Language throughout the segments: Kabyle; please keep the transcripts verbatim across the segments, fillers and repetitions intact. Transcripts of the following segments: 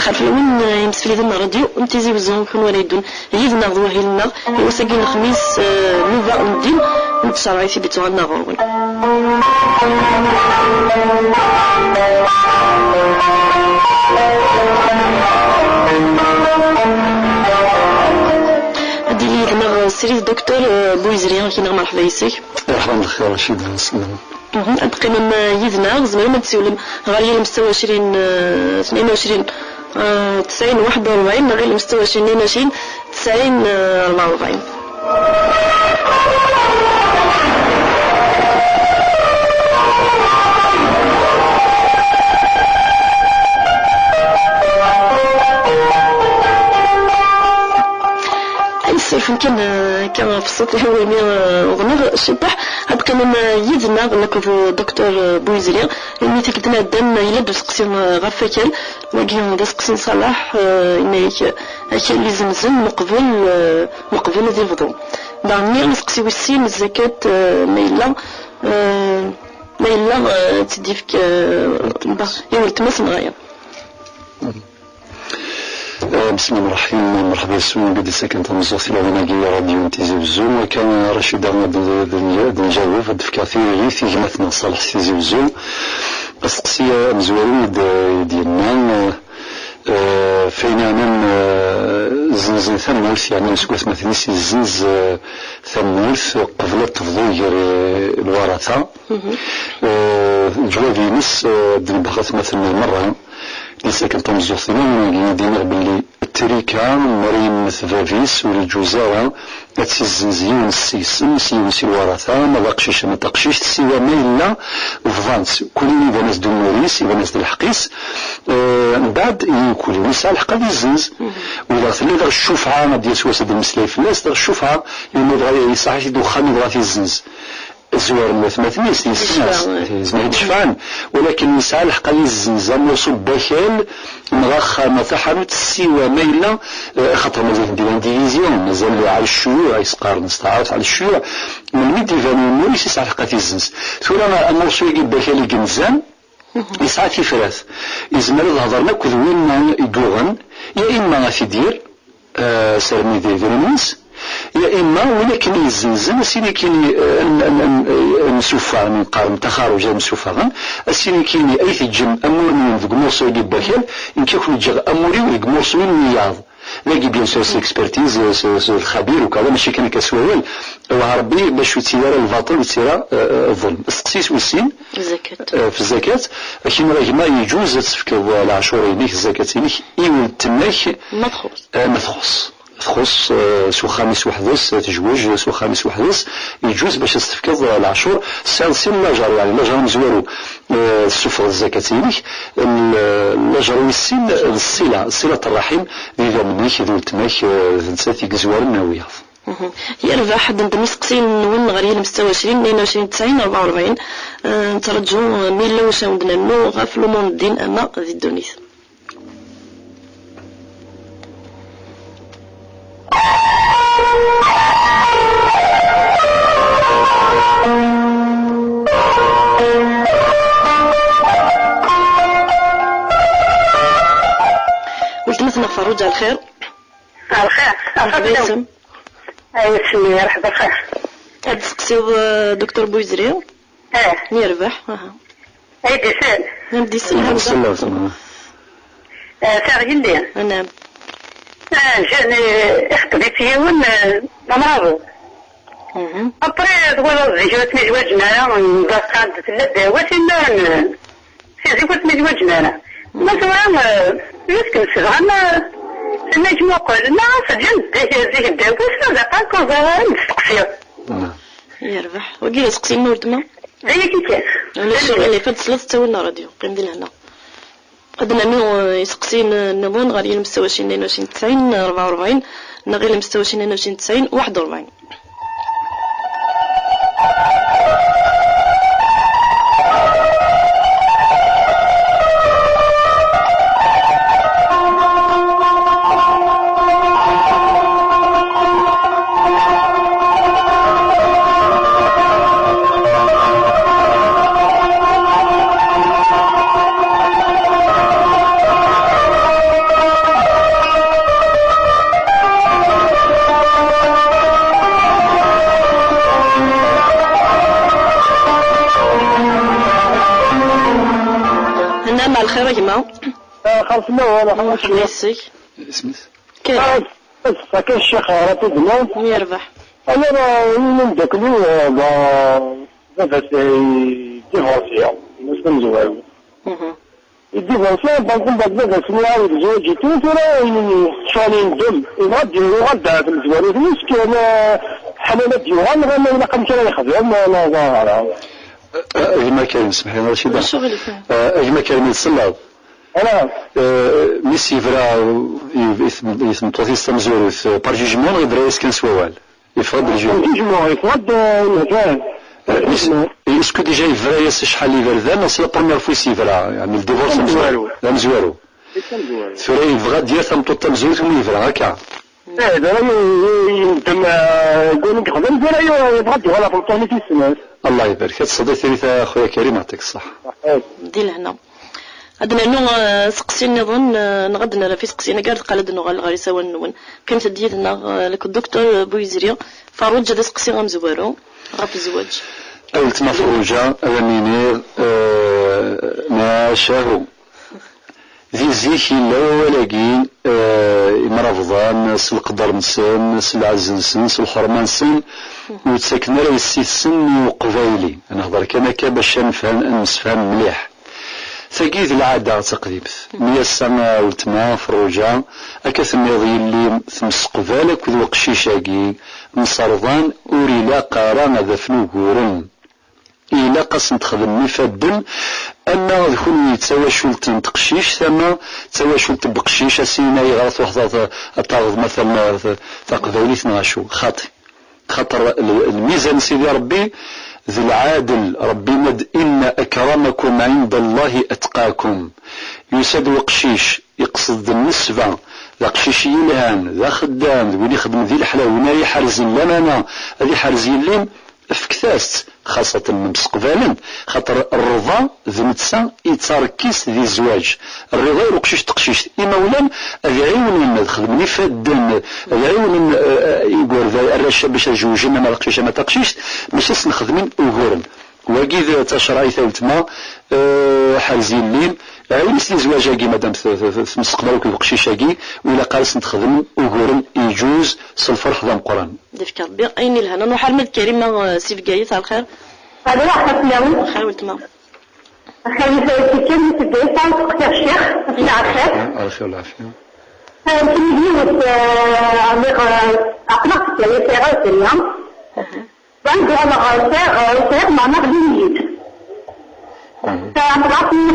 Lxir fell-awen, imsefliden n ṛṛadyu n Tizi Wezzu, kunwi ara yeddun yid-neɣ d wahil-nneɣ i wass-agi n lexmis, eh, nnuba n ddin n ttcerɛit i d-ittuɣalen ɣur-wen. Ad d-yili yid-neɣ srid Docteur, eh, Buyzri, ad k-ineɣ merḥba yes-k. Merḥba n lxir, Racida, sslam. Mhm. Ad teqqimem, eh, yid-neɣ, tzemrem ad d-tsiwlem ɣer yilem ستة وعشرين, eh, ثمانية وعشرين, eh, تسعين واحد وأربعين, neɣ yilem ستة وعشرين اثنين وعشرين تسعين, eh, أربعة وأربعين. Ad nsurfen kan, eh, akka ɣef ṣṣut iwumi, eh, uḍneɣ ciṭuḥ. Ad teqqimem, eh, yid-neɣ nekk d Docteur, eh, Buyzri. Imi tikkelt n ɛeddan, eh, yella-d useqsi, eh, ɣef wakal. Wagi d aseqsi n Ṣalaḥ, eh, yenna-yak, eh, akal izenzen meqbel, eh, meqbel ad ibḍu. Daɣen nniɣ aseqsi wis sin, zzakat, eh, ma yella, eh, ma yella, eh, ad tt-id-yefk, eh, i weltma-s neɣ aya. Eh, bismillah rahman rahim. Merḥba yes-wen, deg-s akken tameẓẓuɣt tilaɣin-agi i ṛadyu n Tizi Wezzu. Akka, Racida, ad d-, d-, d-nǧaweb, ad d-fkeɣ tiririt i gma-tneɣ Ṣaleḥ si Tizi Wezzu. Asteqsi amezwaru i d-, i d-yenna, eh, eh, f ayen yeɛnan, eh, zenzen tamurt, yeɛni seg watmaten-is yezzenz, eh, tamurt, qbel ad tebḍu gar, eh, lwarata. Eh, leǧwab-ines, eh, ad d-nebbeɣ atmaten merra. Di tsakin tameẓẓuɣt-inu, ad d-iniɣ belli ttrika mi ara yemmet bab-is, ur iǧuz ara ad tt-izzenz yiwen s yisem, s yiwen si lwarata, ma d aqcic ama d taqcict, siwa ma yella bḍan-tt, kul yiwen iban-as-d umur-is, iban-as-d lḥeqq-is. Eh, mbeɛd, i kul yiwen yesɛa lḥeqq ad izzenz. Wala tella daɣ ccufɛa, ad d-yas wass ad d-nemmeslay fell-as, daɣ ccufɛa, imi dɣa yesɛa-t-id uxxam i dɣa t-izzenz. Zwaren watmaten-is, yesɛa, yezmer ad d-cefɛen, walakin yesɛa lḥeqq ad yezzenz amurṣu n wakal neɣ axxam neɣ taḥanut, siwa ma yella, eh, axaṭer mazal d indivision, mazal ɛala ccuyuɛ, i s-qqaren s taɛrabt ɛala ccuyuɛ, melmi d-iban umur-is yesɛa lḥeqq ad t-izzenz. Tura amurṣu-agi n wakal i yenzan, yesɛa tifrat. Yezmer ad hedren akked winna i yuɣen, ya imma ad t-id-yerr, eh, s rrmid idrimen-is, ya imma win akken yezzenzen, a s-yini kini, eh, n, n, n, n sufar, mi qqaren taxaruj, ad msufaɣen, a s-yini kini ay teǧǧem amur-nwen deg umurṣu-agi n wakal, nekk ad ken-ǧǧeɣ amur-iw deg umurṣu-inu wiyaḍ. Dagi, bien sûr, s l'expertise, s, s lxabir, ukada, mačči kan akka s wawal. Awah Rebbi, bac ur yettili ara lbaṭel, ur yettili ara, eh, eh, ḍelm. Asteqsi-s wis sin, Zakat. Eh, f zakat, akken a gma yeǧuz ad tefkeḍ leɛcur-inek, zzakat-inek, i weltma-k, Ma txuṣ. Eh, ma txuṣ. Txuṣ, eh, s uxxam-is weḥd-s, eh, tejwej s uxxam-is weḥd-s, yeǧuz bac ad s-tefkeḍ, eh, leɛcur. Tesɛiḍ sin lajer, yeɛni lajer amezwaru, eh, tessufɣeḍ zzakat-inek, l-, lajer wis sin, d ṣṣila, ṣṣilat ṛṛaḥim, d idammen-ik, d weltma-k, eh, d nettat i yezwaren wiyaḍ. Mhm. Yerbeḥ, ddem iseqsiyen-nwen ɣer yilem ستة وعشرين اثنين وعشرين تسعين أربعة وأربعين. Eh, nettraǧu, eh, mi yella wacu ara wen-d-nernu ɣef lumuṛ n ddin ama di ddunit. Weltma-tneɣ Ferruǧa, lxir. Lxir. Merḥba yes-m. Ay, isem-, merḥba, lxir. Ad d-testeqsiḍ, eh, Docteur Bouyzri? Eh. Yerbeḥ, aha. Ay, d isem. Ad d-isem, Ad d-isem, hamza. Isem. Eh, taɣ yelli. Anam. Eh, jani, ixeṭṭeb-itt yiwen, eh, d amrabeḍ. Mhm. Après, twalaḍ zik ur tmizwaǧen ara, nẓer qand tella ddawa, tinna, eh, Si zik ur tmizwaǧen ara. Ma tura, eh, yusken sebɣan, eh, tenna-k muqel, ma ɣas ǧǧan zik, zik ddaw-is, ad aqal kuẓ ara d-steqsiɣ. Yerbeḥ. Wagi d aseqsi n weltma? Aya kiki. Ulac aɣilif, ad tesleḍ ttawil n ṛṛadyu. Qqim di lehna. Ad nernu, eh, iseqsiyen, eh, nniḍen ɣer yilem ستة وعشرين اثنين وعشرين تسعين أربعة وأربعين neɣ yilem ستة وعشرين اثنين وعشرين تسعين واحد وأربعين. Ɣer fell-awen, ḥaca. Yes-k. Isem-is? Karim. Ah, ass-a kan, ccix, rapidement. Mi yerbeḥ. Alors, euh, yiwen umeddakel-iw, euh, ba-, baba-s, euh, divorcé, mačči tamezwarut. Mhm. Divorcé, donc, mbeɛd baba-s-nni iɛawed zwaǧ i tura, tura, euh, ccɣel yendem. Yebɣa ad d-yuɣal d tamezwarut-nni, est-ce que, euh, ḥlal ad d-yuɣal, neɣ ma ilaq amek ara yexdem, euh, neɣ, voilà. Euh, euh, gma Karim, semḥ-iyi, Racida. Ulac aɣilif. Euh, gma Karim, ad tselleḍ. Voilà. Euh, mi s-yebra i, i tm-, i tmeṭṭut-is tamezwarut, euh, par jugement, neɣ yebra-yas kan s wawal? Yeffeɣ-d lejugement. Par jugement, yeffeɣ-d, euh, lefɛel. Euh, est-ce, est-ce que déjà yebra-yas acḥal n yiberdan, neɣ c'est la première fois i s-yebra, yeɛni, le divorce d amezwaru? D amezwaru. Tura yebɣa ad d-yerr tameṭṭut tamezwarut umi yebra, akka? Eh, d ara yu-, yu-, yendem, euh, deg wayen i yexdem, d ara yu-, yebɣa ad d-yuɣal ɣef lṭuni tis snat. Allah ibarek. Ad tesɛuḍ tirita, a xuya Karim, yeɛṭik ṣṣeḥḥa. Di lehna. Ad nernu, eh, seqsi nniḍen, eh, neɣ ad d-nerr ɣef iseqsiyen-agi, ar deqqal ad d-nuɣal ɣer isawalen-nwen. Qqimet-d yid-neɣ, eh, nekk d Docteur Buyizri. Ferruǧa, d aseqsi amezwaru ɣef zzwaǧ. A weltma Ferruǧa, ad am-iniɣ, eh, macahu. Di zik yella wawal-agi, eh, imrabḍen s leqder-nsen, s lɛezz-nsen, s lḥerma-nsen, ur ttaken ara yessi-tsen i uqbayli. Ad nehder kan akka bac ad nefhem, ad nemsefham mliḥ. Tagi d lɛada taqdimt. Mi ass-a, a weltma Ferruǧa, akka tenniḍ yelli temseqbal akked weqcic-agi mserḍan, ur ilaq ara ad afen uguren. Ilaq ad sen-texdem ifadden, ama d kunwi d tawacult n teqcict, ama d tawacult n weqcic, a s-yini ayɣer ad truḥeḍ ad, ad taɣeḍ, matalan, ta-, taqbaylit neɣ acu, xaṭi. Xaṭer l-, lmizan n Sidi Ṛebbi d lɛadel. Ṛebbi yenna-d: "Inna akramakum ɛinda Allahi atqakum." Yusa-d weqcic, iqsed-d nnesba, d aqcic yelhan, d axeddam, d win ixeddmen di leḥlal, win ara iḥerzen lamana, ad iḥerz yelli-m, efket-as-tt, xaṣṣatan ma mseqbalen, xaṭer rrḍa d netta i d tarekkist di zzwaǧ. Rriḍa i uqcic d teqcict, imawlan ad ɛiwnen, ad xedmen ifadden, ad ɛiwnen, eh, eh, igerdan, arrac bac ad jewjen, ama d aqcic ama d taqcict, mačči ad sen-xedmen uguren. Wagi d tacerɛit a weltma, eh, ḥerz yelli-m, ɛiwen s zzwaǧ-agi, madam, t-, t-, t-, temseqbal akked uqcic-agi, u ilaq ara sen-texdem uguren, iǧuz s lferḥ d ameqqran. Ad ifk Rebbi ayen ilhan. Ad nruḥ arma d Karima, eh, si Bgayet, ar lxir. Alo, ḥfat fell-awen. Lxir weltma. Axir, tikkelt n Bgayet, ad ṭṭfeɣ ccix, ad tt-iɛafat. Ar lxir, lɛafya. Eh, tin yiwet, eh, ɛmiɣ, eh, aql-aɣ deg Bgayet, sɛiɣ asenna. Aha. Bɣiɣ ad uɣaleɣ ɣer sɛiɣ, eh, sɛiɣ meɛna ɣlin-iyi-d. Mhm. Sɛiɣ tlata n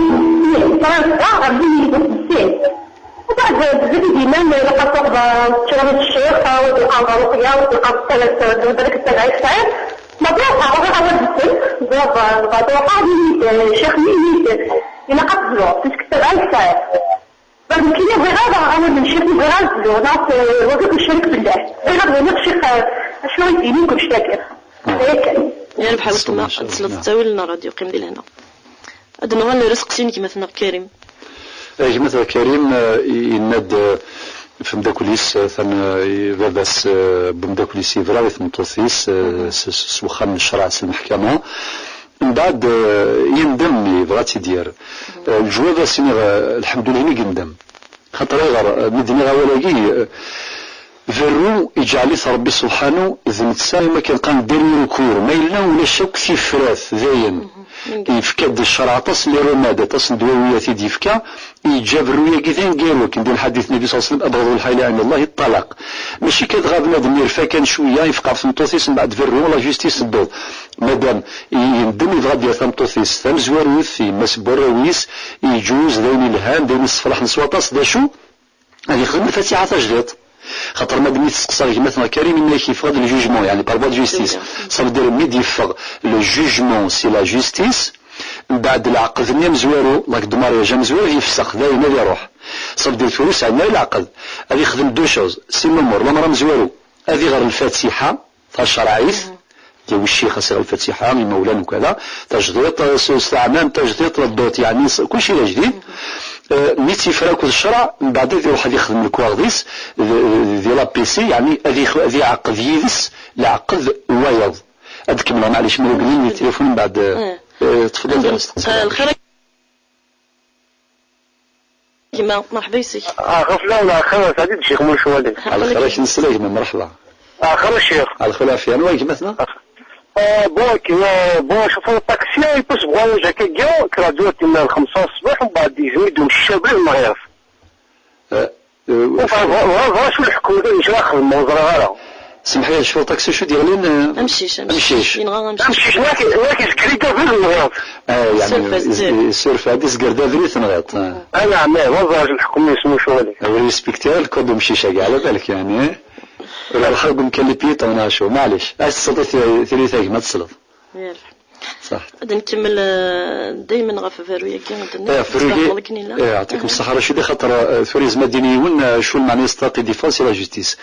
snin, ɣlin-iyi-d sin. Ubeɛd, bzaf i d-yennan, ilaq ad truḥeḍ, eh, teččureḍ ccix, eh, u ad iqerḍ ṛuqya, u ad iqerḍ talat, eh, d lbarek n tadɛit tesɛiḍ. Ma bɣiɣ ad aɣeɣ awal-nsen, bɣiɣ, eh, bɣiɣ ad ruḥeɣ, yenna-yi-d, eh, ccix-nni yenna-yi-d, ilaq ad tezluḍ, parce que tadɛit tesɛiḍ. Nekkini bɣiɣ ad aɣeɣ awal n ccix, bɣiɣ ad zluɣ, neɣ, eh, wagi akk ccrik bellah. Bɣiɣ ad waliɣ ccix, eh, acu i d-yenna deg annect-agi. Aya kan. Yerbeḥ a weltma, ad tesleḍ ttawil n ṛṛadyu, qqim di lehna. Ad nuɣal ɣer useqsi n gma-tneɣ Karim. Eh, gma-tneɣ Karim, eh, yenna-d, eh, f umeddakel-is, eh, tan, eh, baba-s, eh, n umeddakel-is yebra i tmeṭṭut-is, eh, s, s, s wexxam n ccreɛ, s lmeḥkama. Mbeɛd, eh, yendem, yebɣa ad tt-id-yerr. Eh, leǧwab, ad s-iniɣ, eh, lḥemdullah imi yendem. Xaṭer ayɣer, eh, mi d-nniɣ awal-agi, eh, berru iǧɛel-it Ṛebbi subḥanu, d netta, imi akken qqaren, dernier recours. Ma yella ulac akk tifrat, dayen. Yefka-d ccreɛ aṭas n les remèdes, aṭas n ddwawiyat i d-yefka, yeǧǧa berru-agi d aneggaru, akken di lḥadit n Nnbi ṣalla Llahu ɛalayhi wa sallam: "Abɣadu lḥayla ɛinda Llahi ṭṭalaq." Mačči kan dɣa bnadem yerfa kan cwiya, yefqeɛ ɣef tmeṭṭut-is, mbeɛd berru, la justice tedduḍ. Madam yendem, yebɣa ad d-yerr tameṭṭut-is tamezwarut, yemma-s n warraw-is, yeǧuz, d ayen ilhan, d ayen yessefraḥen s waṭas, d acu? Ad yexdem lfatiḥa tajdiṭ. Xaṭer madam i testeqsa gma-tneɣ Karim, yenna-ak yeffeɣ-d le jugement, yeɛni par voie de justice. Ça veut dire, mi d-yeffeɣ le jugement si la justice, mbeɛd leɛqed-nni amezwaru, l'acte de mariage amezwaru, ad yefsex, dayen ad iruḥ. Ça veut dire, tura ur sɛin ara leɛqed. Ad yexdem deux choses, sin lumuṛ, lameṛ amezwaru, ad iɣer lfatiḥa, tacerɛit, d ccix, ad s-iɣer lfatiḥa, imawlan ukala, tajdiṭ, s, s teɛmam, tajdiṭ, la dot, yeɛni s, kulci d ajdid. Eh, mi tt-yefra akked ccreɛ, mbeɛd ad iruḥ ad ixdem lekwaɣeḍ-is, d, d, di la P C, yeɛni ad ix-, ad iɛqed yid-s leɛqed wayeḍ. Ad d-kemmleɣ, maɛlic, ma yugnin di tilifun, mbeɛd, eh, tfeḍḍel. Lxir. Gma, merḥba yes-k. Ah, ɣef lawan, axir, sɛeddi-d ccix Mucwali. Ɛla xir-k, nesla gma, merḥba. Axir a ccix. Ɛla xir, ɛafya. Anwa gma-tneɣ? Ah, bon, akken, ah, bon, chauffeur taxi, yeṭṭes deg wayaj akkagi, kkreɣ-d tura tinna lxemsa ṣṣbeḥ, mbeɛd yegzem-iyi-d umcic abrid, nɣiɣ-t. Eh, eh, Enfin, bɣa, bɣa, bɣa acu leḥkem, d acu ara xedmeɣ, ur ẓriɣ ara. Semḥ-iyi, chauffeur taxi, acu d-yeɣlin, eh? Amcic, amcic. Amcic. Yenɣa amcic. Amcic, wagi, wagi, yezger-d abrid, nɣiɣ-t. Eh, yeɛni, surf-as-d. Surf-as-d, yezger-d abrid, tenɣiḍ, eh. Ah, neɛma, ur ẓriɣ acu leḥkem, yesmu Mucwali. Ur respekti ara le code umcic-agi, ɛla balek, yeɛni. Ur ruḥ deg umkan les piétons, neɣ acu, maɛlic. Ad tesleḍ i tiri-, tiririt a gma, ad tesleḍ. Yal. Ṣaḥ. Ad nkemmel, eh, daymen ɣef berru-agi, ad n-, Eh, berru-agi, tfehmeḍ akken yella. Eh, yeɛṭikum ṣṣeḥḥa, Racida, xaṭer, eh, tura yezmer ad d-yini yiwen, eh, acu lmeɛna yestaqi défense et la justice.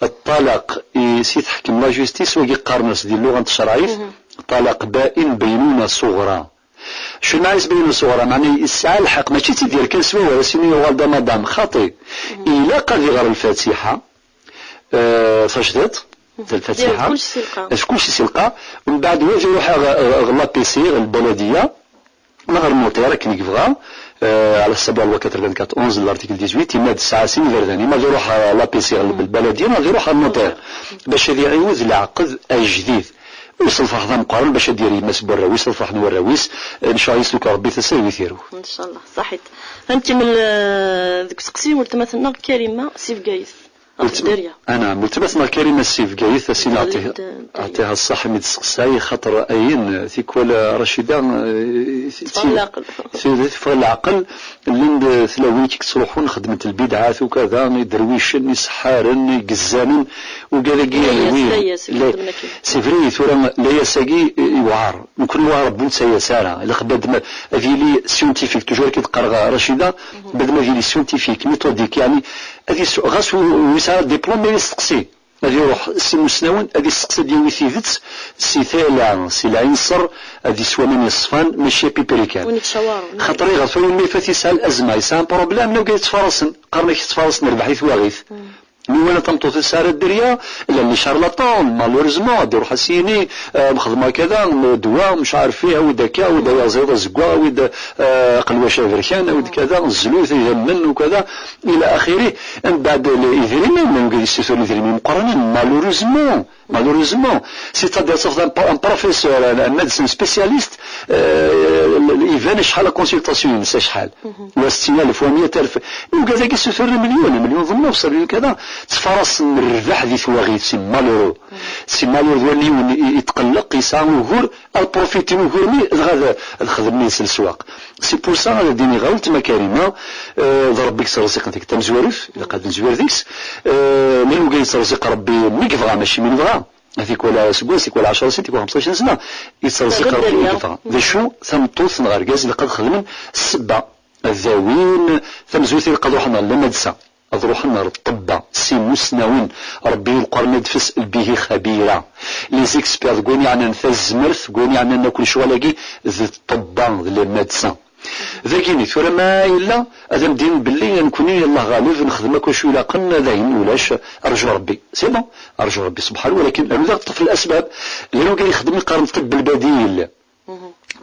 Ṭṭalaq i s-teḥkem la justice, wagi qqaren-as di lluɣa n tcerɛit, ṭṭalaq bain, baynuna ṣuɣra. Acu lmeɛna-s baynuna ṣuɣra? Meɛna yesɛa lḥeqq, mačči d tidir kan s wawal, as-yini yuɣal d amaḍam, xaṭi. Ilaq ad iɣer Lfatiḥa, eh, tajdiṭ, d Lfatiḥa. Kullec si lqaɛ. D kullec si lqaɛ. Mbeɛd wagi iruḥ ɣer, ɣer, ɣer l'A P C, ɣer lbaladiya, neɣ ɣer notaire, akken i yebɣa, eh, ɛla ḥsab la loi quatre-vingt-quatre onze, l'article dix-huit, yenna-d tesɛa sin iberdan, ima ad iruḥ ɣer l'A P C, ɣer lbaladiya, neɣ ad iruḥ ɣer notaire, bac ad iɛiwed leɛqed ajdid. Ur s lferḥ d ameqqran, bac ad d-yerr yemma-s n warraw-is, lferḥ n warraw-is, eh, ncallah yesluka Rebbi tasa i wi t-iru. Ncallah, ṣaḥit. Ad nkemmel, eh, deg useqsi n weltma-tneɣ Karima si Bgayet. Ɣef Dderya. Anɛam, weltma-tneɣ Karima si Bgayet, a s-iniɣ, Ɣlid, eh, Dderya. Ɛṭiha ṣṣeḥ mi d-testeqsay, xaṭer ayen, tikwal, eh, Racida, eh, ti-, teffeɣ leɛqel. Ti-, teffeɣ leɛqel, llan-d tlawin i yettruḥun, xeddment lbidɛat, ukada, iderwicen, iseḥḥaren, igezzanen, ukada-agi, layas, layas, i la-, ixeddmen akken. C'est vrai, tura, layas-agi, eh, iwɛer. Nekkni ur ɣ-rebbun d tayas ara. Ilaq bad ma, ad yili scientifique. Toujours akken d-qqareɣ Racida, bad ma ad yili scientifique, méthodique, yeɛni ad yesɛu, ɣas ur, ur yesɛi ara diplôme, ma yesteqsi. Ad iruḥ s imusnawen, ad yesteqsi, ad yawi tidet si tala, si lɛinṣer, ad yeswa aman yeṣfan, mačči apipri kan. Win yettcawaren. Xaṭer iɣef, ayen ma ifat yesɛa lazma, yesɛa un problème, nugi yettfarasen. Qqaren-ak yettfarasen, rbeḥ i twaɣit. Mi wala tameṭṭut tesɛa dderya, llan les charlatans, malheureusement, ad iruḥ ad s-yini, eh, mxedmeɣ kada, m-, ddwa, mec ɛaref ih, awi-d akka, awi-d ayaziḍ azeggaɣ, awi-d, eh, aqelwac aberkan, awi-d kada, zlut, idammen, ukada, ila axiri. Mbeɛd, le-, idrimen, nugad yessuturen idrimen meqqranen, malheureusement, malheureusement, c'est-à-dire, sauf un, un professeur, un, un médecin spécialiste, eh, iban acḥal la consultation-ines, acḥal. Wa settin alef, wa meyya alef. Ugad-agi ssuturen melyun, melyun d nnus, melyun kada. Ttfarasen rrbeḥ di twaɣit, c'est malheureux. C'est malheureux d wani yiwen i, i yetqelleq, yesɛa ugur, ad profiti ugur-nni, dɣa ad, ad xedmen yes leswaq. C'est pour ça, ad d-iniɣ ɣer weltma Karima, eh, d Rebbi i yettreẓẓiqen, tig tamezwarut, ilaq ad nezwir deg-s. Eh, ma nugi yettreẓẓiq Rebbi mi yebɣa, mačči mi nebɣa. Tikwal aseggas, tikwal ɛecṛa snin, tikwal xemseṭṭac sna, yettreẓẓiq Rebbi mi yebɣa. D acu, tameṭṭut neɣ argaz, ilaq ad xedmen ssebba. Ad dawin, tamezwarut ilaq ad ruḥen ɣer lamadsa, ad ruḥen ɣer ṭṭebba, s imusnawen. Rebbi lqern ad fes bihi xabira. Les experts deg wayen yeɛnan tazmert, deg wayen yeɛnan akk lecɣal-agi, d ṭṭebba, d lamadsa. Dagini, tura ma yella, ad am-d-inin belli nekkni, Allah ɣalib, nexdem akk acu ilaqen, dayen ulac, rju Rebbi. C'est bon, rju Rebbi subḥanu, walakin aru daɣ ṭṭef lasbab. Llan wigad ixeddmen, qqaren ṭibb lbadil.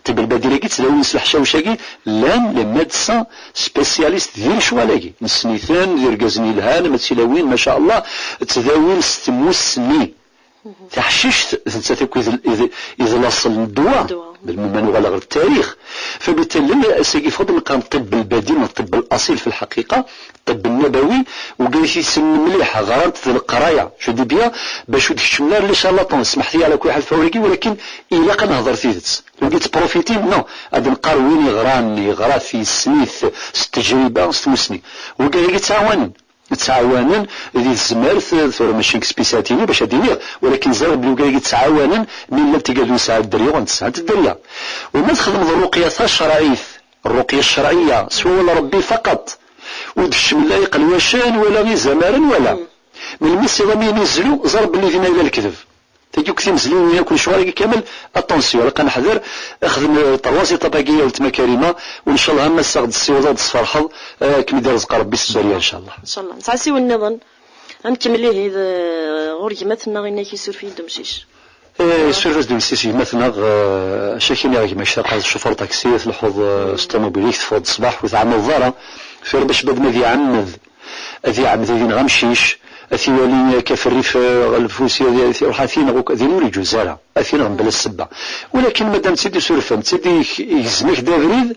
Ṭṭibb lbadil-agi, ttdawin s leḥcawec-agi, llan les médecins spécialistes di lecɣal-agi. Nessen-iten, d irgazen yelhan, ma d tilawin, maca Allah, ttdawin s tmussni. Taḥcict, d nettat akk i d, i d, i d laṣel n ddwa. Ddwa. Belmi ma nuɣal ɣer ttarix. Fabitali, ass-agi fɣed neqqar ṭibb lbadil neɣ ṭibb laṣil fi lḥaqiqa, ṭibb nnabawi, wigad i t-yessnen mliḥ, ɣrant d leqraya, je dis bien, bac ur d-keččmen ara les charlatans, smeḥt-iyi ɛla kulli ḥal ɣef wawal-agi, walakin ilaq ad nehder tidet. Wigi ttprofiti, non, ad neqqar win yeɣran, yeɣra-t, yessen-it, s ttejriba, s tmussni. Wigad-agi ttɛawanen. Ttɛawanen di tezmert, tura mačči deg spécialité-inu bac ad d-iniɣ, walakin ẓriɣ belli wigad-agi ttɛawanen mi llant tigad ur nesɛi dderya, uɣent sɛant dderya. U ma txedmeḍ rruqya tacerɛit, rruqya ccerɛiyya, s wawal n Rebbi faqat, ur d-keččmen la iqelwacen, wala izamaren, wala. Melmi ssiḍ am yini zlu, ẓer belli dinna yella lekdeb. Tagi akk timezliwin akk lecɣal-agi kamel, attention, ilaq ad neḥder, xdem, eh, trois étapes-agi, a weltma Karima, u ncallah am ass-a ɣ-d-tessiwḍeḍ, ɣ-d-tesferḥeḍ, eh, ad kem-id-irzeq Rebbi s dderya, ncallah. Ncallah. Nesɛa asiwel nniḍen. Ad nkemmel ihi d, ɣur gma-tneɣ, inna-k isuref-iyi-d umcic. Eh, isuref-as-d umcic i gma-tneɣ, eh, acu ak-iniɣ a gma, ctaqeɣ tcufeḍ taksi, tleḥḥuḍ, eh, s ṭumubil-ik, teffɣeḍ ṣṣbeḥ, ur tɛemmeḍ ara. Tura bac bad ma ad iɛemmed, ad iɛemmed ad ineɣ amcic, ad t-iwali akka f rrif, eh, ɣer lfus, ad t-iruḥ ad t-ineɣ akk, din ur iǧuz ara, ad t-ineɣ mebla ssebba. Walakin madam tt-id-isurfen, tt-id-igezmek d abrid,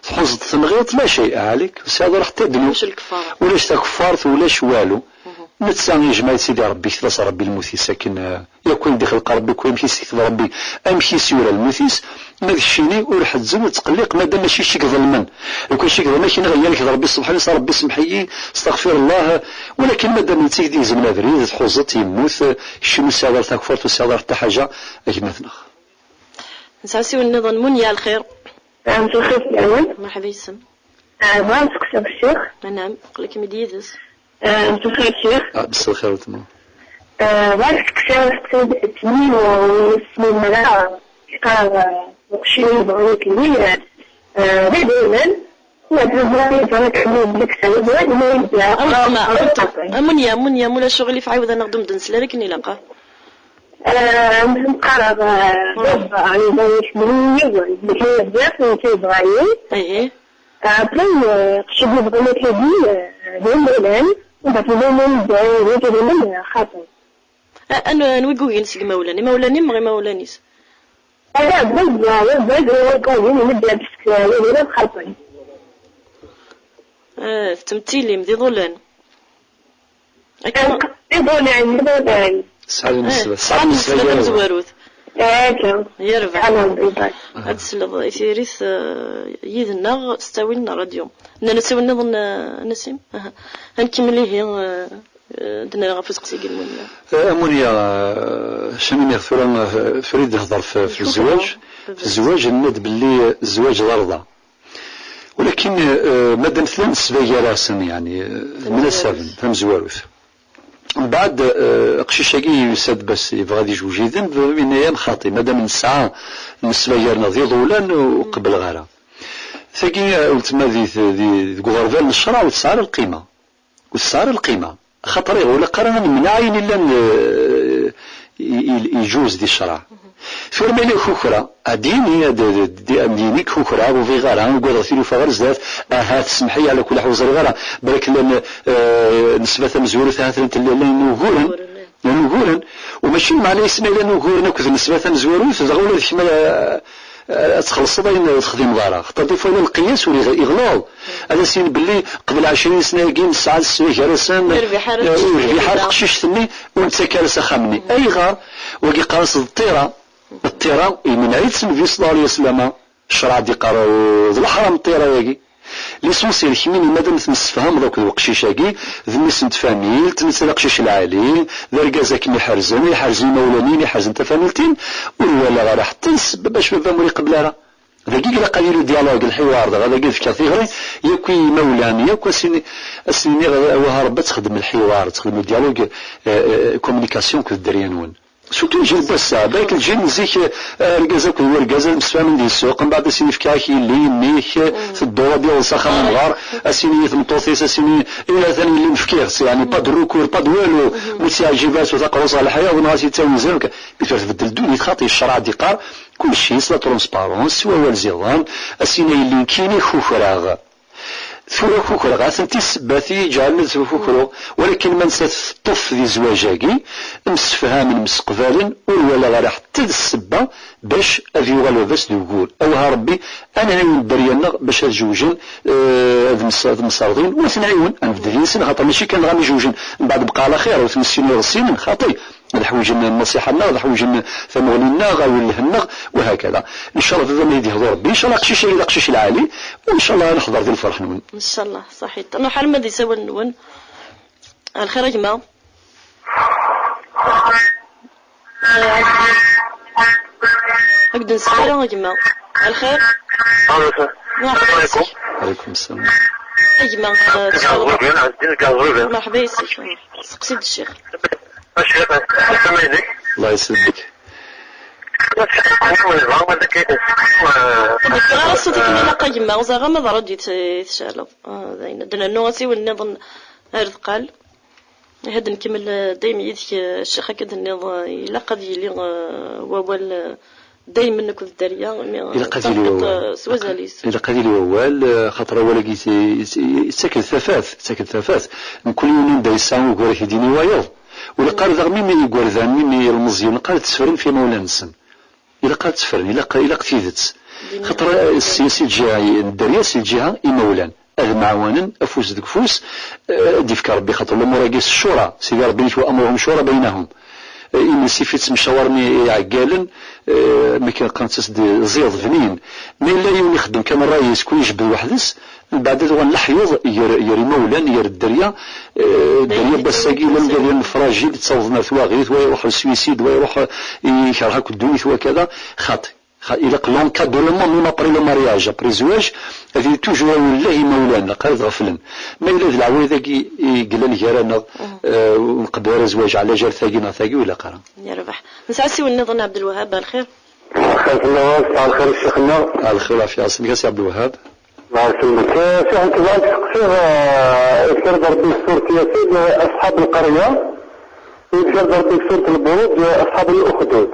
tḥuẓeḍ tenɣiḍ, la cay ɛalik, ur tesɛiḍ ara ḥetta ddnub. Ulac lkeffara. Ulac takeffart, ulac walu. Netta ijmeɛ-itt Sidi Ṛebbi, yekteb-as Ṛebbi lmut-is akken, eh, yakk ayen d-ixleq Ṛebbi, akk amek i s-yekteb Ṛebbi, amek i s-yura lmut-is, ma d keččini ur ḥezzen, ur tqelliq, madam mačči kečč i iḍelmen. Lukan kečč i iḍelmen, akken iɣeyyan-ak d Ṛebbi, subḥan-as, Ṛebbi semmeḥ-iyi, staɣfir Allah, walakin madam netta i k-d-igezmen abrid, tḥuẓeḍ, yemmut, eh, keččini ur tesɛiḍ ara takeffart, ur tesɛiḍ ara ḥetta ḥaǧa, a gma-tneɣ. Nesɛa asiwel nniḍen, Munya, lxir. Mselxir fell-awen. Merḥba yis-m. Ah, bɣiɣ ad sqsiɣ ccix. Anam, aql-ikem-id yid-s. Ah, mselxir ccix. Ah, mselxir weltma. Ah, bɣiɣ ad sqsiɣ ttmin u ttmin mara yeqqar, ah, uqcic yebɣa yekli, ah, d idrimen. Wa d azwar yebɣa yekli deg-s, d azwar ma yebda. A weltma, a weltma. A Munya, a Munya, mulac uɣilif, ɛiwed ad aɣ-d-umden s lala akken ilaq, ah. Ah, nqareɣ, ah, baba, yebɣa yekli yiwen, deg-i bzaf, nekk yebɣa-yi. Ihi. Après, euh, qcic yebɣan akadi, euh, d imalan, anda tella imalan, d idrimen, euh, xaṭi. A-, anu-, anwa i yugin seg imawlan? Imawlan-im neɣ imawlan-is? Ala, baba, baba, baba, baba, imedya parce que, euh, yebɣa xaṭi. Ah, tettmettilim d iḍulan. Akka. Iḍulan, iḍulan. Tesɛa lnesba, eh, tesɛa lnesba tamezwarut. Akka. Yerbeḥ. Ad tesleḍ i tiririt, eh, yid-neɣ s ttawil n ṛṛadyu. Nnan asiwel nniḍen, eh, a Nasim? Aha. Ad nkemmel ihi, eh, eh, d-nra ɣef useqsi n Munya. Eh, a Munya, eh, acu nniɣ tura, eh, tura i d-nehḍer f, f zzwaǧ. F zzwaǧ, nenna-d belli zzwaǧ d arḍa. Walakin, eh, madam tella nesba gar-asen, yeɛni, eh, tamezwarut. Mnasaben, tamezwarut. Mbeɛd, eh, aqcic-agi yusa-d bas yebɣa ad yejwej yid-m, baba yenna-yam xaṭi, madam nesɛa nesba gar-neɣ d iḍulan, ur qebbleɣ ara. Tagi, eh, weltma di, di, deg uɣerbal n ccṛeɛ ur tesɛi ara lqima. Ur tesɛi ara lqima. Axaṭer ihi ur ilaq ara ad nemneɛ ayen illan, eh, i, i, iǧuz di ccṛeɛ. Tura ma yella kukra, ad d-yini, ad, ad, ad, ad d-yini kukra, ur bɣiɣ ara, ugadeɣ tilufa ɣer zdat, ahat, semmeḥ-iyi, ɛla kulli ḥal ur ẓriɣ ara, balak llan, eh, nesba tamezwarut, ahat llan, llan uguren, llan uguren, u mačči lmeɛna-is ma llan uguren akked nesba tamezwarut, dɣa ula d kemm, eh, eh, ad txellṣeḍ ayen ur texdimeḍ ara. Xaṭer des fois yella lqiyas ur iɣ-, iɣleḍ. Ad as-yini belli qbel ɛecrin sna-agi nesɛa lesway gar-asen, ur rbiḥ ara, eh, ur rbiḥ ara teqcict-nni, ur nettak ara s axxam-nni. Ayɣer? Wagi qqaren-as d ṭṭira. Ṭṭira, yemneɛ-itt Nnbi sallallahu alayhi wa sallam. Ccreɛ d-iqqar, eh, d leḥram ṭṭira-yagi. L'essentiel, kemmini madam temsefhameḍ akked weqcic-agi, d mmi-s n tfamilt, netta d aqcic lɛali, d argaz akken iḥerzen, iḥerzen imawlan-in, iḥerzen tafamilt-in, ur walaɣ ara ḥetta d ssebba bac baba-m ur iqebbel ara. Dagi ilaq ad yili dialogue, lḥiwar, dɣa dagi ad fkeɣ tiɣri, yakk i yimawlan, yakk ad s-ini-, ad s-iniɣ, wah a Rebbi ad texdem lḥiwar, ad texdem dialogue, eh, eh, communication akked dderya-nwen. Surtout lǧil n wass-a, balak lǧil n zik, eh, argaz akked wergaz ad msefhamen di ssuq, mbeɛd ad s-ini fkiɣ-ak yelli, mmi-k, tedduḍ ad d-yaweḍ s axxam amɣar, ad s-ini i tmeṭṭut-is, ad s-ini, eh, atan yelli-m fkiɣ-tt, yeɛni pas de recours, pas de walu, ma ur tt-yeɛǧib ara, tewwet aqerru-s ɣer leḥya, win ɣas yettawi zerk. Mi tura tbeddel ddunit xaṭi, ccreɛ d-iqqar, kulci s la transparence, s wawal ziḍen, ad s-ini a yelli nekkini kukraɣ. Tura kukraɣ, atenti ssebbat i yi-ǧeɛlen ad kukruɣ, walakin ma nettat teṭṭef di zzwaǧ-agi, msefhamen, mseqbalen, ur walaɣ ara ḥetta d ssebba bac ad yuɣal baba-s d ugur. Awah a Rebbi, ad nɛiwen dderya-nneɣ bac ad jewjen, eh, ad ms-, ad mserḍin, u ad ten-nɛiwen, ad nebded yid-sen, axaṭer mačči kan dɣa mi jewjen, mbeɛd bqa ɛla xir, ur ten-nessin ur ɣ-ssinen, xaṭi. Ad ḥwijen nnṣiḥa-nneɣ, ad ḥwijen tamuɣli-nneɣ, awelleh-nneɣ, u hakada. Ncallah baba ma yi-d-yehdu Rebbi, ncallah aqcic-agi d aqcic lɛali, u ncallah ad neḥḍer di lferḥ-nwen. Ncallah, ṣaḥit. Nruḥ alma d isawalen-nwen. Lxir a gma. Ad k-d-nseɣ ara a gma. Lxir. Allo, sir. Merḥba. Salam alaikum. Alaikum salam. A gma, eh, Gaẓruben, Ɛezdin Gaẓruben. Merḥba yes-k. Seqsi-d ccix. A ccix, slam aleykum. Allah yesselmek. Ur d-fkiɣ ara ṣṣut-ik ilaq a gma, ur ẓriɣ ma d ṛṛadyu i t-, i tceɛleḍ. Ah, d ayen. Ad d-nernu asiwel nniḍen ar deqqal. Ad nkemmel, eh, dayem yid-k, eh, ccix, akka d-tenniḍ, eh, ilaq ad yili, eh, wawal, eh, Daymen akked dderya, mi ilaq ad yili wawal. S wazal-is. Ilaq ad yili wawal, eh, xaṭer awal-agi yetti-, yetti-, yettak-d tafat, yettak-d tafat. Mkul yiwen anda yesɛa ugur ad t-id-yini wayeḍ. U ilaq ara daɣ mimi igerdan, mimi ilmeẓyen, ilaq ara ttefren f imawlan-nsen. Ilaq ara ttefren, ilaq, ilaq tidet. Xaṭer, eh, si, si lǧiha n dderya, si lǧiha imawlan. Ad mɛawanen afus deg ufus, eh, ad d-ifk Rebbi, xaṭer lumuṛ-agi s ccura, Sidi Rebbi-nek wa amruhum cura baynahum. Eh, imensi fi ttemcawaren i, i iɛeggalen, eh, mi kan qqaren-as-d ziḍ bnin. Ma yella yiwen ixeddem kan ṛṛay-is, kul ijebbed weḥd-s, mbeɛd ad uɣalen leḥyuḍ gar, gar imawlan, gar dderya, eh, dderya n wass-agi, llan gar yiwen fragile, ttawḍen ar twaɣit, wa iruḥ ar suicide, wa iruḥ, eh, ikerh akk ddunit, wa kada, xaṭi. Xa-, ilaq l'encadrement, même après le mariage, après zzwaǧ, ad yili toujours awelleh imawlan, ilaq ara ad ɣeflen. Ma yella d leɛwayed-agi i yellan gar-aneɣ, eh, ur nqebbel ara zzwaǧ ɛla jar tagi neɣ tagi, ur ilaq ara. Yerbeḥ. Nesɛa asiwel nniḍen, Ɛebdelwahab, msal lxir. Lxir fell-awen, msal lxir a ccix-nneɣ. Lxir, lɛafya, isem-ik a Si Ɛebdelwahab. Msal lxir. Eh, Ccix, nekk bɣiɣ ad steqsiɣ, eh, yefka-d Rebbi s surat Yasin, eh, أصحاب القرية, u yefka-d Rebbi s surat Lburuǧ, eh, أصحاب الأخدود.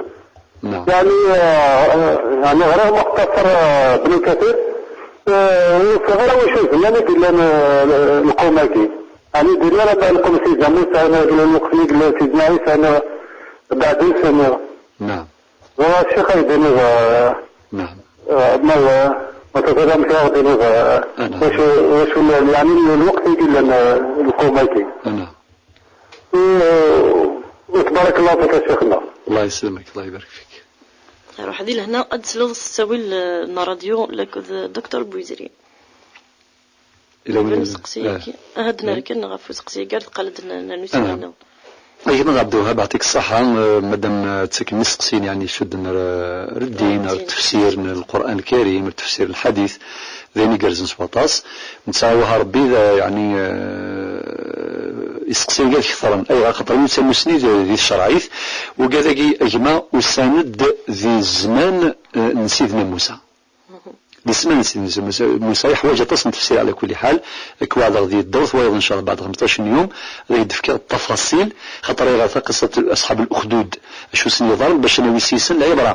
نعم. يعني، آه، يعني غير مختصر، آه، ابن كثير، آه، وفي غير وش زمان قلنا القوم هاكي. يعني دير لنا بقى القوم سيدنا موسى، أنا قلنا الوقت اللي قلنا سيدنا عيسى، أنا بعدين سنة. نعم. والشيخ يديني، آه، نعم. آه، ما، ما تفهم شيء يديني، آه، نعم. وش، وش يعني الوقت اللي قلنا القوم هاكي. نعم. و-، وتبارك الله فيك يا شيخنا. الله يسلمك، الله يبارك فيك. Ruḥ di lehna ad tesleḍ s ttawil, eh, n ṛṛadyu akked Docteur Bouizri. Ila win n-, seqsi-agi. Eh. Aha, ad nerken ɣef useqsi-agi, ar teqqal-d n-, n-, n-, useqsi-nneɣ. Ay gma Ɛebdelwahab, yeɛṭik ṣṣeḥḥa, eh, madam, eh, ttaken iseqsiyen, yeɛni, icudden ar, ar ddin, ar ddin, ar tefsir n Lqur'an Lkarim, ar tefsir n lḥadit, d ayen igerrzen s waṭas. Netta, wah Rebbi, d, yeɛni, eh, iseqsiyen ad ketren. Ayɣer? Xaṭer wi d tamusni di, di tcerɛit, wigad-agi, a gma, usan-d di zzman, eh, n Sidna Musa. Di zzman n Sidna Musa, Musa yeḥwaǧ aṭas n tefsir ɛla kulli ḥal, ad k-weɛdeɣ di ddurt wayeḍ, ncallah, beɛd xemṭac n yum, ad ak-d-fkeɣ ttafaṣil, xaṭer ayɣer taqisat Aṣḥab Lexdud, acu sen-yeḍran, bac ad nawi s yisen lɛibra.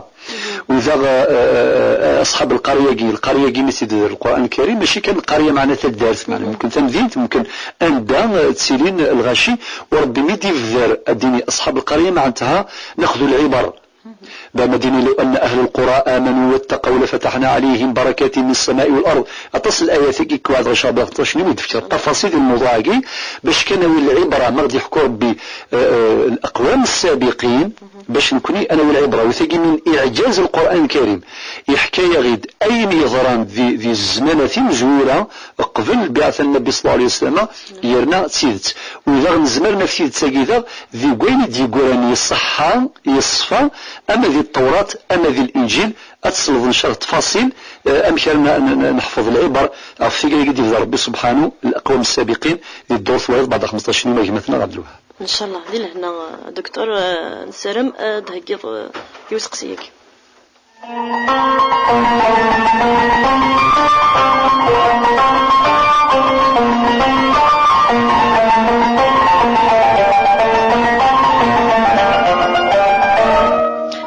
U daɣ, eh, eh, eh, aṣḥab lqarya-agi, lqarya-agi mi tt-id-, Lqur'an Lkarim, mačči kan lqarya meɛna taddart, meɛna mumkin tamdint, mumkin anda, eh, ttilin lɣaci, u Rebbi mi d-ibder ad d-ini aṣḥab lqarya, meɛnatha naxdu lɛibar. Dama d-ini, لو أن أهل القرى آمنوا واتقوا لفتحنا عليهم بركات من السماء والأرض. Aṭas n layat-agi i k-weɛdeɣ, ncallah, beɛd xemṭac n yum, ad d-fkeɣ ttafaṣil i lmewḍuɛ-agi, bac kan nawi lɛibra, ma ɣ-d-yeḥku Rebbi, eh, eh, الأقوام السابقين, bac nekni ad nawi lɛibra. U tagi min iɛǧaz Lqur'an Lkarim, yeḥka-yaɣ-id ayen yeḍran di, di zzmana timezwura, qbel lbiɛta n Nnbi ṣalla Llahu ɛalayhi wa sallam, yerna d tidet. U daɣ nezmer naf tidet-agi daɣ deg wayen i d-yeggran yeṣṣeḥḥa, yeṣfa, ama di Ttewrat, ama di Linǧil, ad tesleḍ ncallah ttafaṣil, eh, amek ara n-, n-, n-, neḥfeḍ lɛiber ɣef tigi-agi d-yebda Rebbi subḥanu, الأقوام السابقين, di ddurt wayeḍ beɛd xemṭac n yum, a gma-tneɣ Ɛebdelwahab. Ncallah, di lehna, Docteur, eh, nessaram, eh, ad d-theggiḍ, eh, i useqsi-agi.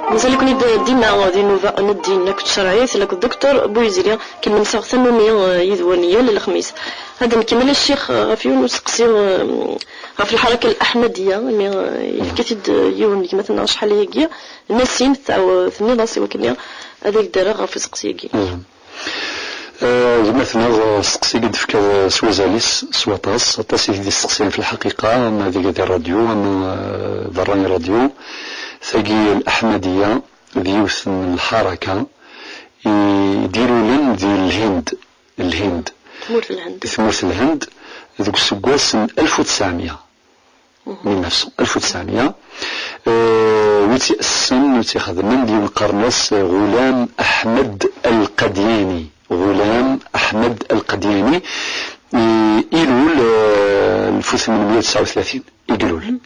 Mazal-iken-id dima di nnuba n ddin akked tcerɛit, akked Docteur Bouizri, akken nemsaɣ tannumi, eh, yid-wen yal lexmis. Ad nkemmel a ccix, eh, ɣef yiwen useqsi, eh, ɣef lḥaraka al-Aḥmadiya, imi, eh, yefka-t-id, eh, yiwen n gma-tneɣ acḥal ayagi, Nassim, tɛaw-, tenniḍ-as i wakken ad ak-d-rreɣ ɣef useqsi-agi. Mhm. Eh, gma-tneɣ, eh, seqsi i d-tefkiḍ, eh, s wazal-is, s waṭas, aṭas i t-id-isteqsayen fi lḥaqiqa, ama deg di ṛṛadyu, ama, eh, berra n ṛṛadyu. Tagi, Leḥmadiya, d yiwet n lḥaraka i d-ilulen di Lhind. Lhind. Tmurt n Lhend. Di tmurt n Lhend, deg useggas n alef u tesɛemya. Mhm. Mil neuf cent, alef u tesɛemya. Eh, wi tt-iɛessen, wi tt-ixedmen, d yiwen qqaren-as Ɣulam Aḥmed Alqadyani. Ɣulam Aḥmed Alqadyani. I-, ilul, eh, alef u tmenmya u tesɛa u tlatin, i ilul.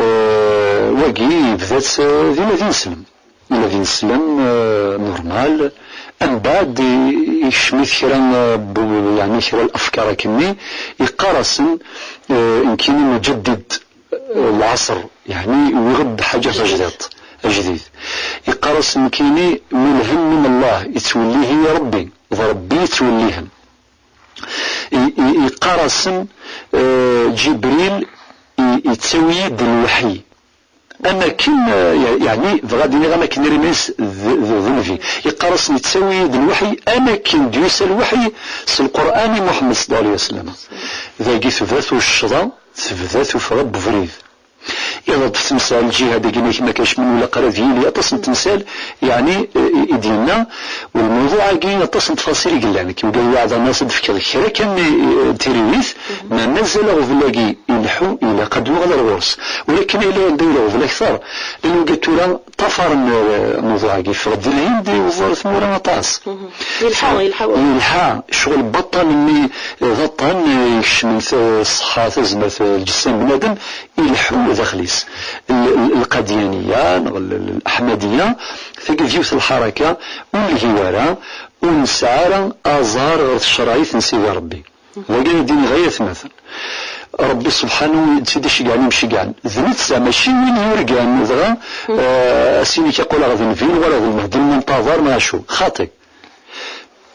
Eh, wagi yebda-tt, eh, dima d ineslem. Ula d ineslem, eh, normal. Mbeɛd i-, ikcem-it kra, eh, bu-, yeɛni kra lafkar akkenni, yeqqar-asen, eh, nekkini mujaddid, eh, lɛaṣer, yeɛni wwiɣ-d ḥaǧa tajdidt, ajdid. Yeqqar-as nekkini mulhem min Allah, yettwellihi Rebbi, d Rebbi yettwellihen. I- i- yeqqar-asen, eh, Ǧibril i- yettawi-yi-d lweḥyi. Am akken, eh, ye- yeɛni, bɣa ad iniɣ am akken iriman-is d d- d nnbi. Yeqqar-asen yettawi-yi-d lweḥyi, am akken d-yusa lweḥyi s Lqur'an i Muḥemmed صلى الله عليه وسلم. Dagi tebda tuccḍa, tebda tuffɣa n ubrid. Iḍ-d temsal, lǧihad-agi ma kemm akka cmin wala qrib yili, aṭas n temsal, yeɛni, eh, i d-yenna, u lmewḍuɛ-agi aṭas n tfaṣil i yellan, kem gad waɛḍan-as ad d-fkeɣ kra kan, eh, n tiririt, ma mazal aɣbel-agi ileḥḥu, ilaq ad d-nuɣal ar ɣur-s. Walakin ila anda yella aɣbel akter, llan wigad tura ṭṭafaren, eh, lmewḍuɛ-agi, ffeɣ-d di Lhind, iwweḍ ar tmura aṭas. Yelḥa, yelḥa. Yelḥa, ccɣel baṭṭan-nni, eh, d aṭṭan, eh, ikecmen t- ṣṣeḥḥa, tazmert, eh, lǧessa n bnadem, ileḥḥu daxel-is. L- l- Lqadyaniya neɣ l- l- Leḥmadiya, tagi d yiwet n lḥaraka ur nelhi ara, ur nesɛi ara aẓar ɣer tcerɛit n Sidi Ṛebbi. Dagi ad d-iniɣ ay atmaten, Ṛebbi subḥanahu d tid iceggɛen imceggɛen. D netta, mačči win yurgan, dɣa, eh, as-inik aql-aɣ d nnbi, neɣ aql-aɣ d Lmehdi Lmuntaḍer, neɣ acu. Xaṭi.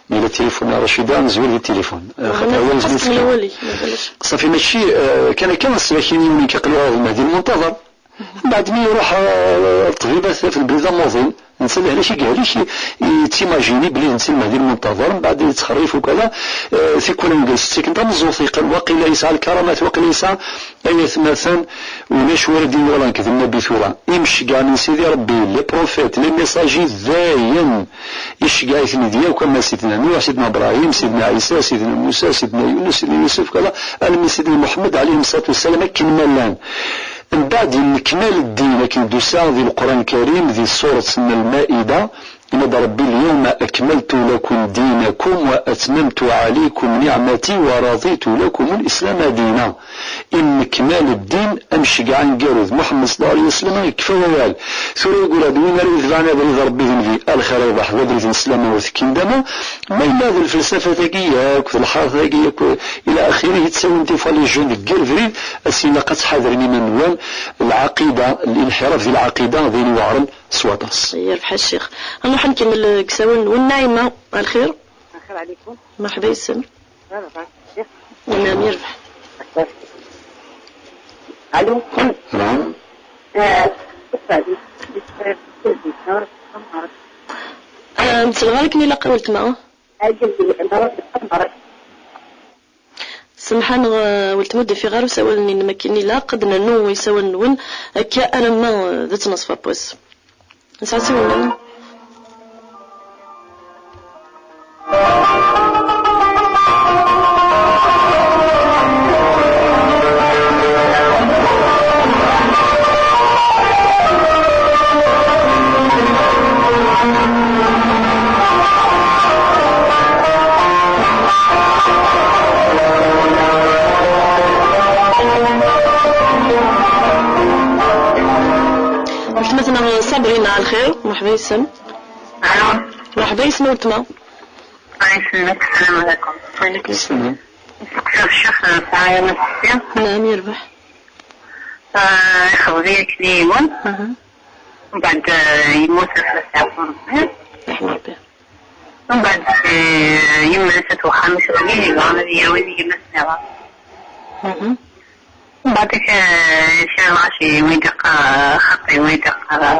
Yella tilifun a Racida, nezwir di tilifun. Eh, xaṭi, awal zid. Ṣafi, mačči, eh, kan akka, s wakin yiwen akka aql-aɣ d Lmehdi Lmuntaḍer. Mbeɛd mi iruḥ, eh, ṭṭbib at-, at lbrid amuḍin, netta lehlak i yehlek, i- yettimajini belli d netta Lmehdi Lmuntaḍer, mbeɛd yettxerrif ukala, eh, tikwal wigad s-ttiken tameẓẓuɣt, yeqqar waqila yesɛa lkaramat, waqila yesɛa, ay atmaten, ulac wara d-iwala nekk d Nnabi tura. Imceggɛen n Sidi Ṛebbi, les prophètes, les messagers, dayen, iceggeɛ-iten-id yakk, ama Sidna Nuḥ, Sidna Ibrahim, Sidna Ɛisa, Sidna Musa, Sidna Yunus, Sidna Yusuf, kala, almi Sidna Muḥemmed, ɛalayhi ṣṣalatu wassalam, akken ma llan. Mbeɛd, yennekmal ddin, akken d-tusa di Leqran Lkarim, di surat n Lmaida, yenna-d Ṛebbi: اليوم أكملت لكم دينكم وأتممت عليكم نعمتي ورضيت لكم الإسلام دينا. Yennekmal ddin, amceggɛen gar-i d Muḥemmed صلى الله عليه وسلم, yekfa wawal. Tura yeggul-d win ara yetebɛen abrid n Ṛebbi d nnbi, a lxir a ibaḥ, d abrid n sslama ur tekkin dama. Ma yella d lfelsafat-agi yakk, d lḥaṛat-agi yakk, ila axiri, yettawin tifa les jeunes deg yir abrid, ass-a ilaq ad tḥadrem iman-nwen, lɛaqida, linḥiraf di lɛaqida, d ayen iweɛṛen s waṭas. Yerbeḥ a ccix. Ad nruḥ ad nkemmel deg usawal-nwen. Naɛima, a lxir. الخير عليكم. مرحبا يسم. مرحبا. نعم، يربح. الو. نعم. آه، آه، نتسلغ لك ميلا قولت ما. Semḥan, eh, weltma ur d-ufiɣ ara usawal-nni n Makin ilaq ad nernu isawal-nwen akka alamma, eh, d ttnaṣfa n wass. Nesɛa siwel-nwen? Weltma-tneɣ Sabrina, lxir, merḥba yes-m. Alo. Merḥba yes-m a weltma. Ay, yesselmek, السلام عليكم. وعليكم السلام. Nesteqsi ɣef ccix, eh, sɛaya ma tesɛi. Naɛam, yerbeḥ. Eh, ixḍeb-iyi akken i yiwen. Aha. Mbeɛd, eh, yemmut, ad t-yeɛfu Rebbi. Yeḥmu Rebbi. Mbeɛd, eh, yemma-s at wexxam, icɣel-iyi, yebɣan ad iyi-awin i gma-s nniḍen. Mhm. Mbeɛd, eh, kra lɣaci, win d-iqqar, eh, xaṭi, win d-iqqar, eh.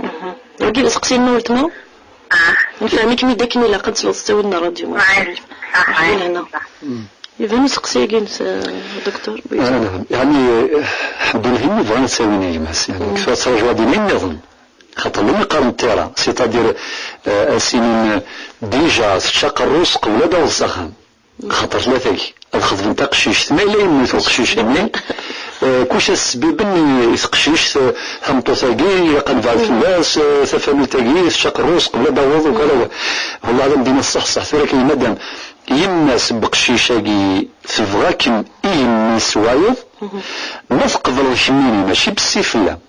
Mhm. Wagi d aseqsi-nni n weltma? Ah. Nefhem-ikem-id akken ilaq ad tesleḍ s ttawil n ṛṛadyu, ma Ah, tfehmeḍ. Ah, ah. Lehna. Mm. Iban useqsi-agi n s-, Docteur. Ah, nefhem. Yeɛni, eh, ḥedd ur yehim bɣan ad ttawin a gma-s. Yeɛni, mm, kfa ttṛaǧu ad d-inin nniḍen. Xaṭer lum iqqaren ṭṭira, c'est-à-dire, eh, ad s-inin, eh, déjà tečča aqerru-s qbel ad d-taweḍ s axxam. Xaṭer tlata-agi, ad xedmen taqcict. Ma yella yemmut uqcic-nni, eh, kuc asbiben i, i teqcict, eh, tameṭṭut-agi, ilaq ad nebɛed fell-as, eh, tafanut-agi, tečča aqerru-s qbel ad d-taweḍ, ugar ad, wallah, ad am-d-iniɣ ṣṣeḥ, ṣṣeḥ, tura kan madam, yemma-s n uqcic-agi tebɣa-kem i yemma-s wayeḍ, ma tqebleḍ kemmini, mačči bessi fell-am.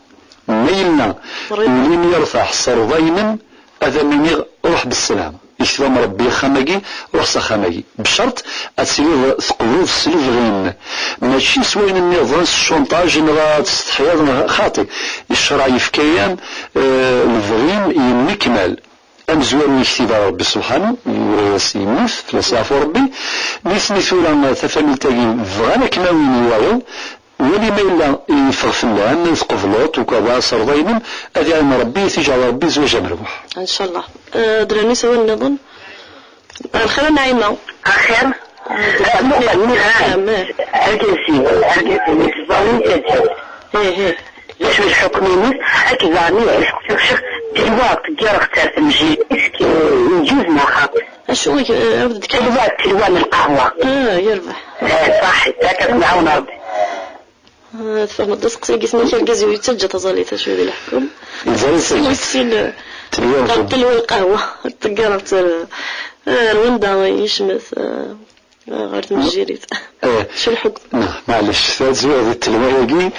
Ma yella ul-im yertaḥ s rrḍaymen, ad am-iniɣ Ruḥ besselam. Yekteb-am Ṛebbi axxam-agi, ruḥ s axxam-agi. Bcert ad tiliḍ teqbleḍ s lebɣi-m. Mačči s wayen nniḍen, s cunṭaj, neɣ ad testeḥyaḍ, neɣ xaṭi. Ccṛeɛ yefka-yam, eh, lebɣi-m yennekmal. Amezwaru yektib-as Ṛebbi subḥanu, yura-yas yemmut, fell-as yeɛfu Ṛebbi. Nitni tura, tafamilt-agi, bɣan ad kem-awin i wayeḍ. Wali ma yella yeffeɣ fell-am, tqebleḍ, ukawa s rrḍa-inem, ad iɛin Ṛebbi, ad t-iǧɛel Ṛebbi zzwaǧ amerbuḥ. Ncallah. Eh, ad d-nernu isawal nniḍen. Lxir a Naɛima. Axir? Ah, muqel, nniɣ-am. Argaz-im, argaz-im, yeẓẓan i taǧǧalt. Ih, ih. D acu lḥukm-ines? Akked daɣen i iseqsi ccix, tilwa teggareɣ-tt ar temjilt, est-ce que yeǧuz neɣ xaṭi? Acu i, eh, ɛawed-d kan. Tilwa, tilwa n lqahwa. Ah, yerbeḥ. Eh, ṣaḥit, akka ad t-nɛawen Ṛebbi. Ah, tfehmeḍ aseqsi-agi-s, nniɣ-ak argaz-iw yettaǧǧa taẓallit, acu di leḥkem? Yettaǧǧa taẓallit. Sin wis sin, eh, tilwa n lqahwa. Tilwa n lqahwa. Teggareɣ-tt ar, ar wanda yecmet, eh, ɣer tmejjirit. Eh. Acu lḥukm? Nah, maɛlic, tazwiɣ di ttelwa-agi,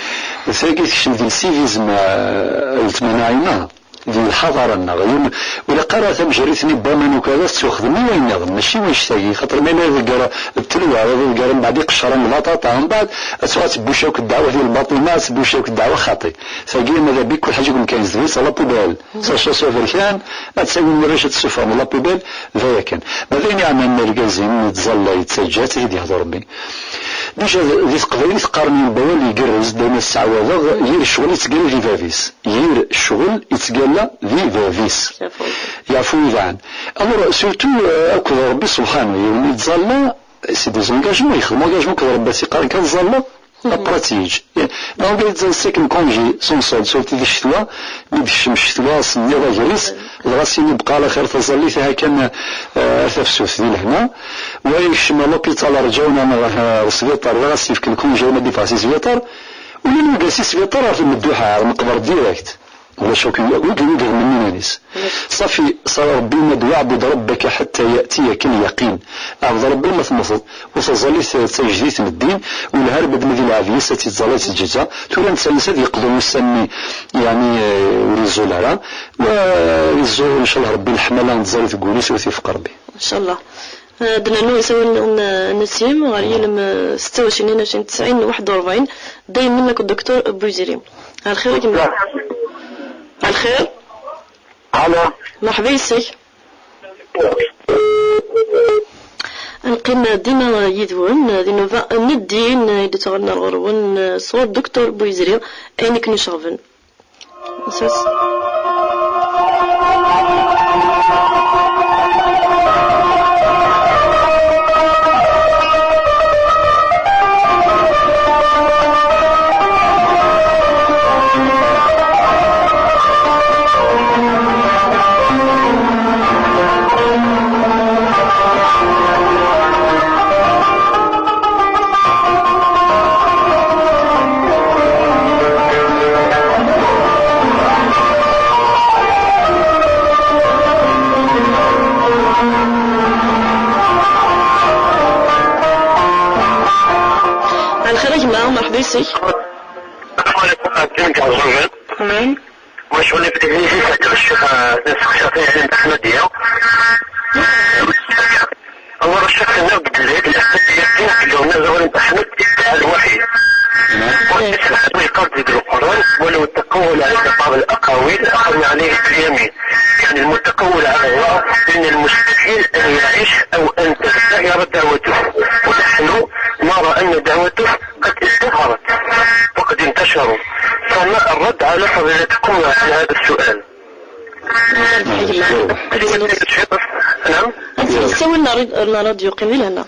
tagi tekcem di lsivisme, eh, weltma Naɛima, di lḥaḍara-nneɣ. Yum-, ur ilaq ara tamejrit-nni n waman ukad ad tettwaxdem i wayen nniḍen, mačči wanect-agi, xaṭer ma yella ad iḍegger ttelwa, ad iḍegger mbeɛd iqecren lbaṭaṭa, mbeɛd ad tuɣal tebbuc akk ddeɛwa di lbaṭel, ma ad tebbuc akk ddeɛwa xaṭi. Tagi, ma d abik, kul ḥaǧa deg umkan-is, tebɣiḍ à la poubelle. Ssers-as aberkan, ad tawim warrac ad tessufɣem la poubelle, d aya kan. Ma d ayen yeɛnan argaz-im, yettẓalla, yettaǧǧa, ad t-id-yehdu Ṛebbi. Déjà, di teqbaylit qqaren yiwen wawal igerrez, dayma sseɛwadeɣ, yir ccɣel yettgalla di bab-is. Yir ccɣel yettgalla di bab-is. Yeɛfu. Yeɛfu yebɛen. Alors, surtout, euh, akked Ṛebbi subḥanu, yiwen yettẓalla, c'est des engagements, yexdem engagement akked Ṛebbi, ad s-yeqqar kan tẓalleḍ, après ad tt-yeǧǧ. Neɣ win yettẓallan s akken congé, sans solde, surtout di ccetwa, mi d-tekcem ccetwa, asemmiḍ, agris, dɣa s-yini bqa ɛla xir taẓallit, aha kan, eh, ar tafsut, di lehna. Wa yekcem l'hôpital, rǧaw-na neɣ, eh, sbiṭar, dɣa s-yefken congé, ma d-yeffeɣ si sbiṭar. Ula d wigga si sbiṭar ɣer tmedduḥ, ɣer meqber direct. Ulac akk wigi, wigi d mennunan-is. Ṣafi, ṣṣala Ṛebbi yenna-d: "Waɛbud Rabbaka ḥatta ya'tiyaka l-yaqin." Ɛbed Ṛebbi ma temmuteḍ. Ur taẓallit d tajdit n ddin, u lharbad ma di lɛebd-is ad tt-iẓẓal, ad tt-iǧǧa. Tura netta ad yeqḍu ussan-nni, yeɛni, eh, ur yeẓẓul ara. Wa yeẓẓul, ncallah, Ṛebbi leḥmala n tẓallit deg wul-is, ur t-ifeq Ṛebbi. Ncallah. Eh, ad d-nernu isawalen n, n Nasim ɣer yilem, eh, setta u ɛecrin, tnin u ɛecrin, tesɛin, waḥed u ṛebɛin. Dayem akked Docteur Bouiziri. Ɛelxir a gma. Ɛelxir. Alo. Merḥba yes-k. Ad neqqim dima yid-wen di nnuba n ddin i d-ttɣennar ɣur-wen sɣur Docteur Bouizri, ayen i ken-iceɣben. Nsers. Ɛelxir a gma, merḥba yes-k. Amin. Wacu i d-nniɣ, ccix, eh, d aseqsi i Ɛli Mḥemmed. Awal ccix, tenna-d belli lḥeqq-agi, llan aẓawan n Mḥemmed, d lwaḥi. Ur yesɛi ḥedd ma yeqqar-d deg Lqur'an: "ولو تقول على بعض الأقاويل لأخذنا عليه باليمين". يعني المتقول على الله من المستحيل أن يعيش أو أن تستمر دعوته، ونحن نرى أن دعوته قد ازدهرت وقد انتشروا، فما الرد على فضيلتكم على هذا السؤال؟ نعم. Ad nessawel nar-, nar-, nar-, radio qqim di lehna.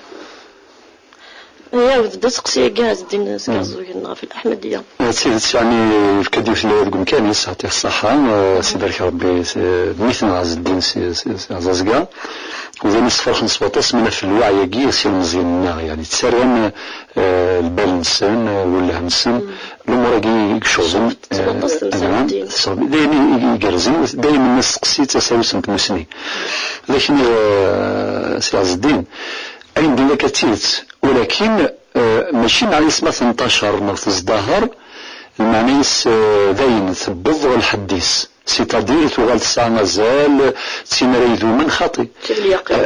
Iɛawed-d aseqsi-agi Ɛezdin Skerẓugen ɣef Laḥmadiya. D tidet, yeɛni, yefka-d yiwet n laya deg umkan-is, yeɛṭi-h ṣṣeḥḥa, eh, s ibarek Rebbi, s, eh, d mmi-tneɣ Ɛezdin si, si, si Ɛẓaẓga. U d ayen yessefraḥen s waṭas mi naf lwaɛi-agi s yilmeẓyen-nneɣ, yeɛni, ttarran, eh, lbal-nsen, eh, lwellah-nsen, lumuṛ-agi i iceɣben, s waṭas eh, temsalt din. Tesɛa-, d ayen i, i, igerrzen, daymen asteqsi d tasarut n tmussni. D akken, eh, si Ɛezdin, ayen d-tenna akka d tidet, walakin, eh, mačči meɛna-s ma tenṭacer neɣ tezdaher, lmeɛna-s, eh, dayen tewweḍ ɣer lḥedd-is. C'est-à-dire, tuɣal tesɛa azal, d tin ara idumen, xaṭi.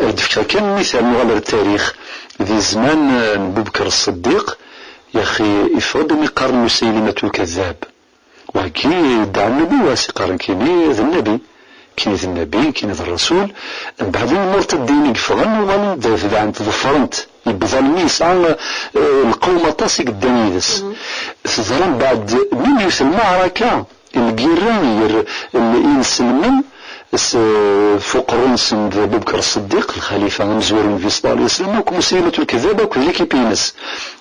Ad d-fkeɣ kan mital, nuɣal ar tarix. Di zzman, eh, n Bubekr Ṣṣeddiq, yaxi, iffeɣ-d umi qqaren Musaylimatul Kazzab. Wagi, yedɛa nnubuwa, s iqqaren kini d nnabi. Kini d nnabi, kini d rrasul. Mbeɛd, imurtaddin i yeffɣen, uɣalen-d, tebɛen-t, ḍefren-t. Yebḍa almi yesɛa, eh, lqawm aṭas i yeddan yid-s. Teḍra mbeɛd, mi yiwet lmeɛraka, lgirra ger l-, inselmen s, f uqerru-nsen d Bubekr Ṣṣeddiq, lxalifa amezwaru n Nnbi ṣella Llahu ɛalayhi wa sallam, akk Musaylimatul Kazzab akked l'équipe-ines.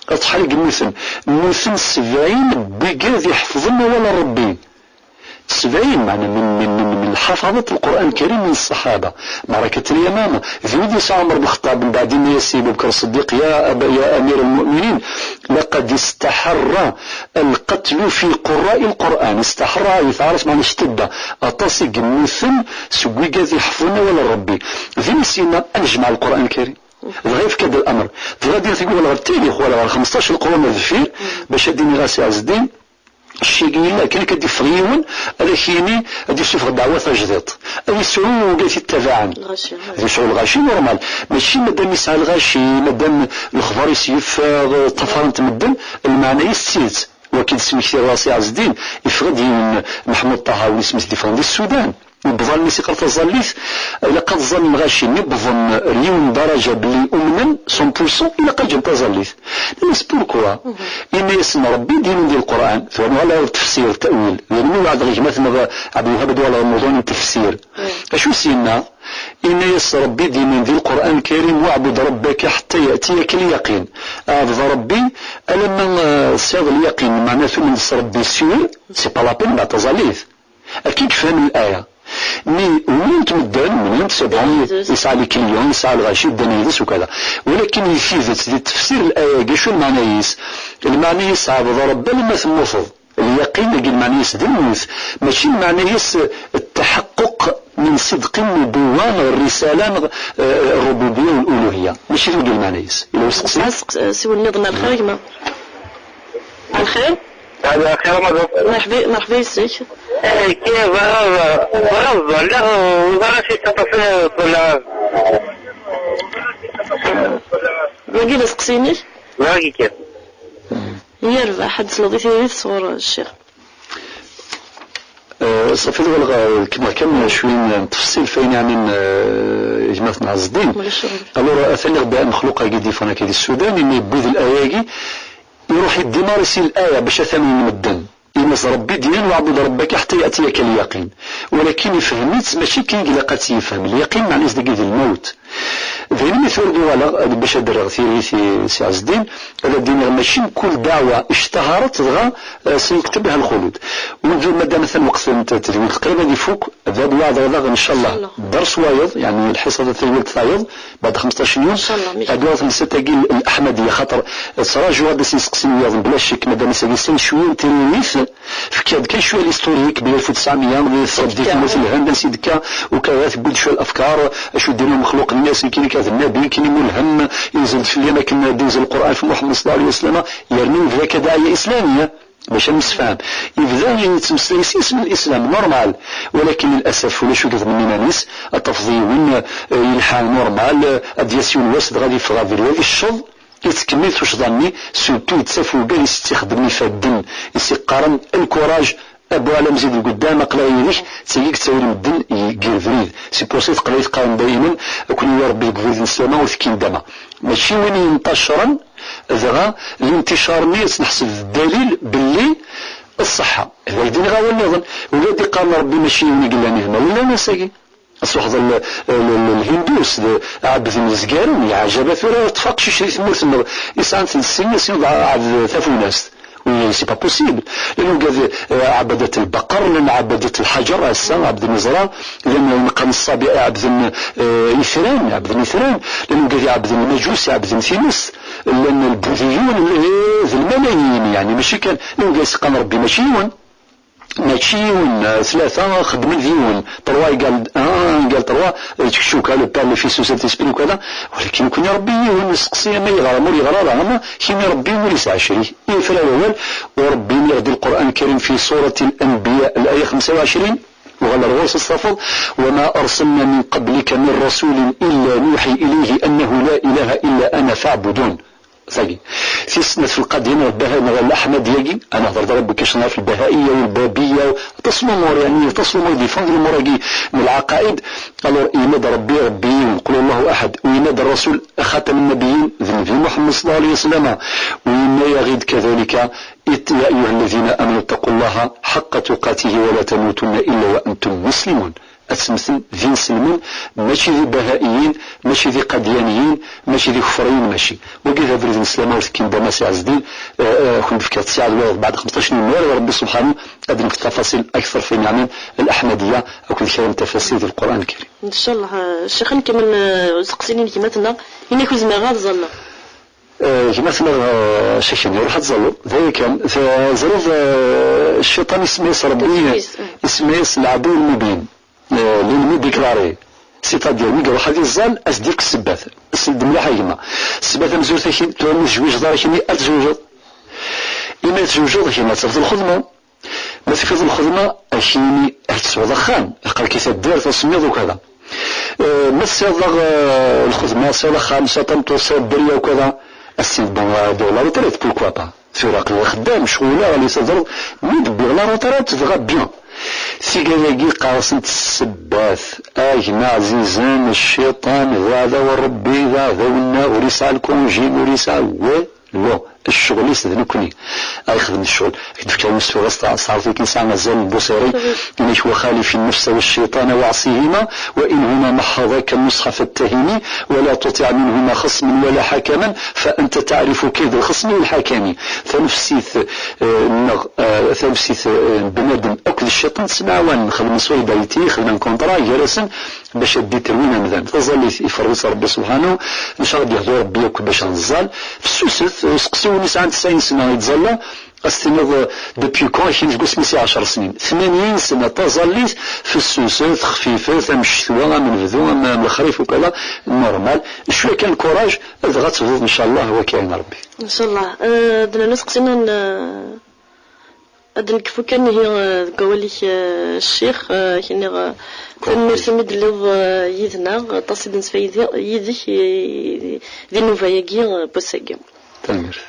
Aṭḥal i yemmuten, mmuten sebɛin n wigad iḥefḍen awal n Ṛebbi. Sebɛin, meɛna min, min, min, min lḥafaḍat n Lqur'an Lkarim n ṣṣaḥaba. Meɛrakat Lyamama, d wid yesɛa Ɛmer Belxeṭṭab, mbeɛd yenna-yas i Bubekr Ṣṣeddiq, ya aba, ya amir lmuminin, laqad istaḥarra lqatlu fi qurra'i Lqur'an. Istaḥarra, di taɛrabt, meɛna ictedda. Aṭas i yemmuten seg wigad iḥefḍen awal n Ṛebbi. Din i s-yenna, ad nejmeɛ Lqur'an Lkarim. Dɣa yefka-d lamer. Dɣa din tagi wala ɣer tarix, wala ɣer xemseṭṭac leqrun ar deffir, bac ad d-iniɣ a Si Ɛezdin, Ccagi yella, kan akka d-iffeɣ yiwen, ad ak-yini, ad d-isuffeɣ ddeɛwa tajdiṭ. Ad yesɛu wigad ittabaɛen. Lɣaci. Ad yesɛu lɣaci, normal. Mačči madam yesɛa lɣaci, madam lexbar-is yeffeɣ, ṭṭafaren-t medden, lmeɛna-is d tidet. Wagi d-smektiɣ a Si Ɛezdin, iffeɣ-d yiwen Meḥmud Ṭaha, win isem-is d-iffɣen di Sudan. Yewweḍ almi s-iqqar taẓallit, ilaq ad ẓẓallen lɣaci, mi wwḍen ar yiwen daraja belli umnen, cent pour cent, ilaq ad ǧǧen taẓallit. Nnan-as, pourquoi? Yenna-yasen, Ṛebbi d-yennan di Lqur'an, tura nuɣal ar tefsir, ta'wil. D ayen i wɛdeɣ gma-tneɣ Ɛebdelwahab ad uɣaleɣ ɣer lmewḍuɛ n tefsir. Acu s-yenna? Yenna-yas Ṛebbi d-yennan di Lqur'an Lkarim, واعبد ربك حتى يأتيك اليقين. Ɛbed Ṛebbi alamma, eh, tesɛiḍ lyaqin, meɛna tumneḍ s Ṛebbi sûr, c'est pas la peine, mbeɛd taẓallit. Akken i yefhem laya. Mi umnen-t medden, umnen-t, c'est bon, yesɛa les clients, yesɛa lɣaci, ddan yid-s ukada. Walakin di tidet, di tefsir laya-agi, acu lmeɛna-is? Lmeɛna-is, ɛbed Ṛebbi alamma temmuteḍ. Lyaqin-agi lmeɛna-is d lmut, mačči lmeɛna-is التحقق من صدق النبوة neɣ الرسالة neɣ, eh, الربوبية والألوهية. Mačči d wagi lmeɛna-is. Yella usteqsi? Sɛiɣ seqs-, siwel nniḍen. Ar lxir, gma. Ar lxir? Ar lxir, ma ẓer. Merḥba, merḥba yes-k. Eh, kif, bɣiɣ, bɣiɣ ad ẓalleɣ, ur ẓriɣ acu yettaṭṭafen ad ẓalleɣ. Wagi d aseqsi-inek? Wagi kan. Yerbeḥ, ad d-tesleḍ i tiririt sɣur ccix. Eh, ṣafi, d walaɣ, eh, kma kan cwiya n tefṣilt f ayen yeɛnan, eh, gma-tneɣ Ɛezdin. Ulac aɣilif. Alors, atan iɣ-d amexluq-agi d-yeffɣen akka di Sudan, imi yewwi-d laya-agi, iruḥ iddimari si laya bac ad t-amnen medden. Yenna-as Ṛebbi d-yennan, واعبد ربك حتى يأتيك اليقين. Walakin ifhem-itt mačči kan i ilaq ad tt-yefhem. Lyaqin meɛna-s dagi d lmawt. D ayen mi tura d-uɣaleɣ, ad, bac ad d-rreɣ tiririt i Si Ɛezdin, ad d-iniɣ mačči mkul ddeɛwa ictaharet dɣa, eh, سيكتب بها الخلود. Ur d-, madam atan lweqt n t-, tedwilt qrib ad ifuk, ad weɛdeɣ daɣ, ncallah, dders wayeḍ, yeɛni lḥiṣa tadwilt tayeḍ, بعد خمسطاش يوم. Ad uɣeɣ tamsalt-agi n Leḥmadiya, xaṭer ttṛajuɣ ad as-yesteqsi wiyaḍ, bla ccek, madam is-agi sin cwiya n tiririt, fkiɣ-d kan cwiya l'historique, belli alef u tesɛemya di tɣeddi tmurt n Lhend, ansi d-tekka, ukada tewwi-d cwiya l'afkar, acu d-yenna umexluq-nni, ass-nni kan akka d nnabi, kan imulhem, yunzel-d fell-i akken ad d-yunzel Lqur'an f Muḥemmed ṣella Llahu ɛalayhi wa sallam, yerna yebda akka daɛya islami, bac ad nemsefham. Yebda yettmeslay s yisem n Lislam, normal. Walakin, lilasaf, ulac wigad n iman-is, ad tafeḍ yiwen, eh, yelḥa, normal, eh, ad d-yas yiwen wass, dɣa ad yeffeɣ abrid, ad yecceḍ, yettkemmil tuccḍa-nni, surtout yettaf wigad i s-tt-ixeddmen ifadden, i s-iqqaren, lkuraj, a bu ɛlam, zid lguddam, aql-aɣ yid-k, d tagi i yettawin medden i, deg ubrid. C'est pour ça i teqbaylit qqaren daymen, ad ken-yawi Rebbi deg ubrid n sslama ur tekkin dama. Mačči win yenṭacren, dɣa linticar-nni ad t-neḥseb d ddalil belli ṣṣeḥḥa. Ad ak-d-iniɣ awal nniḍen, ula d-iqqaren Rebbi mačči yiwen i yellan i gma, ula d ass-agi. Ad truḥeḍ l-, l-, l-, Lhindus, d, ɛebden izgaren, yeɛjaba tura ṭṭef aqcic di tmurt-nneɣ, yesɛan sin snin, sin d ɛebd tafunast. Oui, c'est pas possible. Llan wigad, eh, ɛabadat lbaqer, llan ɛabadat lḥaǧer, ass-a ɛebden iẓra, llan neqqar ṣṣabi ɛebden, eh, itran, ɛebden itran, llan wigad iɛebden lmaǧus, iɛebden times, llan lbudiyun, eh, d lmalayin, yeɛni mačči kan, llan wigad seqqan Rebbi mačči yiwen. Mačči yiwen, eh, tlata xeddmen d yiwen, trois égale un, un égale trois, eh, tcukka, le Père, le Fils, le Saint-Esprit, ukada. Walakin nekkni Rebbi yiwen, nesteqsi ama yeɣra, ma ur yeɣra ara, ama kini Rebbi ur yesɛi acrik. Yefra wawal, u Rebbi yenna-ɣ di Lqur'an Lkarim fi surati L-Anbiya, l'aya xemsa u ɛecrin, Uɣal ar ɣur-s ad tafeḍ: وما أرسلنا من قبلك من رسول إلا نوحي إليه أنه لا إله إلا أنا فاعبدون. Tagi. Tis snat fi lqadyan ɣef Baha-, neɣ Laḥmad-yagi, ad nehder d Rebbi kac ɣef Lbahaiya u Lbabiya, aṭas n umur, yeɛni, aṭas n umur d-yeffɣen di lumuṛ-agi n lɛaqaid. Alors, yenna-d Ṛebbi, Ṛebbi yiwen, qul huwa Llahu aḥad, u yenna-d Ṛṛasul, xatam nnabiyyin, d Nnbi Muḥemmed ṣalla Llahu ɛalayhi wa sallam, u yenna-yaɣ-id kadalika, يا أيها الذين آمنوا اتقوا الله حق تقاته ولا تموتن إلا وأنتم مسلمون. Ad temmtem d inselmen, mačči d ibahaiyin, mačči d iqadyaniyin, mačči d ikefriyen, mačči. Wagi d abrid n sslama ur tekkin d amas iɛezdin, eh, eh, kun d-fkiɣ ssiɛad wayeḍ beɛd xemseṭṭac n yimyar, Rebbi subḥanu ad d-nefk tafasil akter fi niɛman Laḥmadiya akked kra n tafasil di Lqur'an Lkarim. Ncallah, eh, Ccix, ad nkemmel, eh, iseqsiyen n gma-tneɣ, ini-k ur zmireɣ ad ẓalleɣ. Eh, gma-tneɣ, eh, Ccix-nni, ruḥ ad tẓalleḍ. D aya kan, teẓriḍ, eh, cciṭan isemma-yas Rebbi, Tadfis, eh. Isemma-yas lɛadu lmubin. Eh, l'ennemi déclaré. C'est-à-dire, mi iruḥ ad iẓẓal, ad s-d-yefk ssebbat. Sel-d mliḥ a gma. Ssebbat tamezwarut akkin, tura mi tezwiǧeḍ ara akkin, ad tzewǧeḍ. Imi ad tzewǧeḍ, akkin ad tafeḍ lxedma. Ma tufiḍ lxedma, akkin ad tesɛuḍ axxam. Aql-ik i taddart, asemmiḍ ukada. Eh, ma tesɛiḍ daɣ, eh, lxedma, tesɛiḍ axxam, tesɛiḍ tameṭṭut, tesɛiḍ dderya ukada, ad s-tiniḍ, bon, eh, ddiɣ la retraite, pourquoi pas? Tura aql-i xeddam, ccɣel-a, ɣalli taẓreḍ, mi d-wwiɣ la retraite, dɣa bien. Tigad-agi qqar-asent ssebbat, a gma ɛzizen, cciṭan d aɛdaw n Rebbi, d aɛdaw-nneɣ, ur yesɛi lkunji, ur yesɛi walu. Ccɣel-is d nekkni. Ay xedmen ccɣel. Ak-d-fkiɣ yiwet tura s tɛerfit akken yesɛa azal n Buṣiri. Inek: وخالف النفس والشيطان واعصهما وإن هما محضاك النصح فاتهما ولا تطع منهما خصما ولا حكما فأنت تعرف كيد الخصم والحكم. Tanefsit, eh, nneɣ, eh, tanefsit, eh, n bnadem akked cciṭan ttemɛawanen, xedmen solidarité, xedmen contrat gar-asen bac ad d-terwin amdan. Taẓallit iferr-itt Rebbi subḥanu, maca ad d-yehdu Rebbi akk bac ad neẓẓal. Fessuset, ur seqsi win yesɛan tesɛin sna yettẓalla, ad s-tiniḍ, eh, depuis quand? Kra seg wasmi i sɛiɣ ɛecṛa snin. Tmanyin sna taẓallit, fessuset, xfifet, am ccetwa, am unebdu, am, am lexrif, ukala, normal. Cwiya kan lkuraj, dɣa ad tebduḍ, ncallah, wakka n Rebbi. Ncallah. Eh, d nanu seqsi-nni n, eh, Ad nekfu kan ihi, eh, deg wawal-ik, eh, ccix, eh, ak-nniɣ, eh, tanemmirt imi d-telliḍ, eh, yid-neɣ, aṭas i d-nesfa yid-, yid-k, eh, di nnuba-agi, eh, n wass-agi. Tanemmirt.